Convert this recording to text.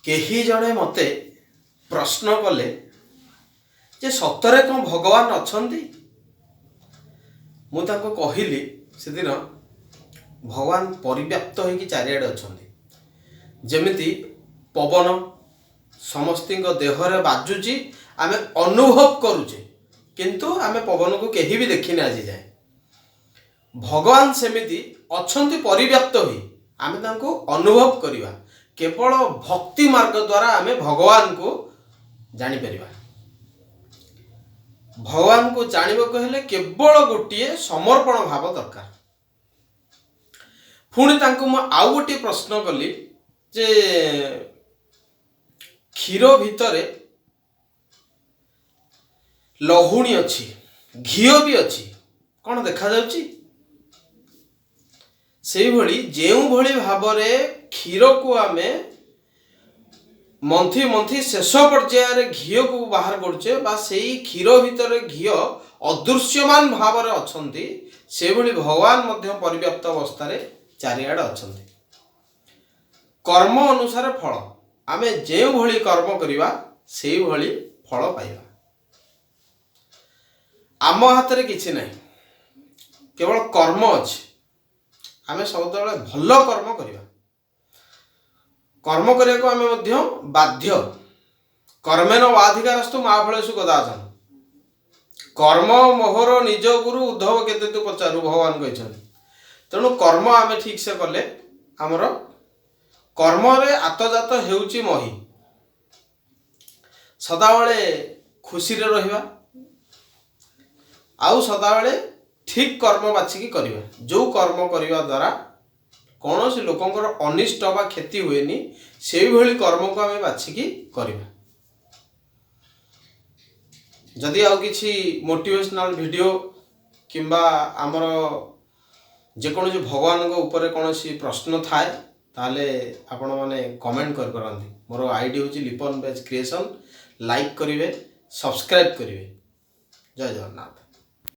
କେହି ଜଣେ ମୋତେ ପ୍ରଶ୍ନ କଲେ ଯେ ସତରେ କ'ଣ ଭଗବାନ ଅଛନ୍ତି? ମୁଁ ତାଙ୍କୁ କହିଲି ସେଦିନ, ଭଗବାନ ପରିବ୍ୟାପ୍ତ ହେଇକି ଚାରିଆଡ଼େ ଅଛନ୍ତି। ଯେମିତି ପବନ ସମସ୍ତିଙ୍କ ଦେହରେ ବାଜୁଛି, ଆମେ ଅନୁଭବ କରୁଛେ, କିନ୍ତୁ ଆମେ ପବନକୁ କେହି ବି ଦେଖିନେ ଆଜି ଯାଏ। ଭଗବାନ ସେମିତି ଅଛନ୍ତି ପରିବ୍ୟାପ୍ତ ହୋଇ, ଆମେ ତାଙ୍କୁ ଅନୁଭବ କରିବା। କେବଳ ଭକ୍ତି ମାର୍ଗ ଦ୍ୱାରା ଆମେ ଭଗବାନଙ୍କୁ ଜାଣିପାରିବା। ଭଗବାନଙ୍କୁ ଜାଣିବାକୁ ହେଲେ କେବଳ ଗୋଟିଏ ସମର୍ପଣ ଭାବ ଦରକାର। ପୁଣି ତାଙ୍କୁ ମୁଁ ଆଉ ଗୋଟିଏ ପ୍ରଶ୍ନ କଲି ଯେ କ୍ଷୀର ଭିତରେ ଲହୁଣୀ ଅଛି, ଘିଅ ବି ଅଛି, କ'ଣ ଦେଖାଯାଉଛି? ସେଇଭଳି ଯେଉଁଭଳି ଭାବରେ କ୍ଷୀରକୁ ଆମେ ମନ୍ଥି ମନ୍ଥି ଶେଷ ପର୍ଯ୍ୟାୟରେ ଘିଅକୁ ବାହାର କରୁଛେ ବା ସେଇ କ୍ଷୀର ଭିତରେ ଘିଅ ଅଦୃଶ୍ୟମାନ ଭାବରେ ଅଛନ୍ତି, ସେଭଳି ଭଗବାନ ମଧ୍ୟ ପରିବ୍ୟାପ୍ତ ଅବସ୍ଥାରେ ଚାରିଆଡ଼େ ଅଛନ୍ତି। କର୍ମ ଅନୁସାରେ ଫଳ। ଆମେ ଯେଉଁଭଳି କର୍ମ କରିବା, ସେଇଭଳି ଫଳ ପାଇବା। ଆମ ହାତରେ କିଛି ନାହିଁ, କେବଳ କର୍ମ ଅଛି। ଆମେ ସବୁବେଳେ ଭଲ କର୍ମ କରିବା। କର୍ମ କରିବାକୁ ଆମେ ମଧ୍ୟ ବାଧ୍ୟ। କର୍ମେଣ ବାଧିକାରସ୍ତୁ ମା ଫଳେଷୁ କଦାଚନ। କର୍ମ ମୋହର ନିଜ ଗୁରୁ, ଉଦ୍ଧବ କେତେ ତୁ ପଚାରୁ, ଭଗବାନ କହିଛନ୍ତି। ତେଣୁ କର୍ମ ଆମେ ଠିକ୍ ସେ କଲେ, ଆମର କର୍ମରେ ଆତଯାତ ହେଉଛି ମହି। ସଦାବେଳେ ଖୁସିରେ ରହିବା ଆଉ ସଦାବେଳେ ଠିକ୍ କର୍ମ ବାଛିକି କରିବା। ଯେଉଁ କର୍ମ କରିବା ଦ୍ୱାରା କୌଣସି ଲୋକଙ୍କର ଅନିଷ୍ଟ ବା କ୍ଷତି ହୁଏନି, ସେଇଭଳି କର୍ମକୁ ଆମେ ବାଛିକି କରିବା। ଯଦି ଆଉ କିଛି ମୋଟିଭେସନାଲ ଭିଡ଼ିଓ କିମ୍ବା ଆମର ଯେକୌଣସି ଭଗବାନଙ୍କ ଉପରେ କୌଣସି ପ୍ରଶ୍ନ ଥାଏ, ତାହେଲେ ଆପଣମାନେ କମେଣ୍ଟ କରିପାରନ୍ତି। ମୋର ଆଇଡ଼ି ହେଉଛି ଲିପନ ବେଜ୍ କ୍ରିଏସନ୍। ଲାଇକ୍ କରିବେ, ସବସ୍କ୍ରାଇବ୍ କରିବେ। ଜୟ ଜଗନ୍ନାଥ।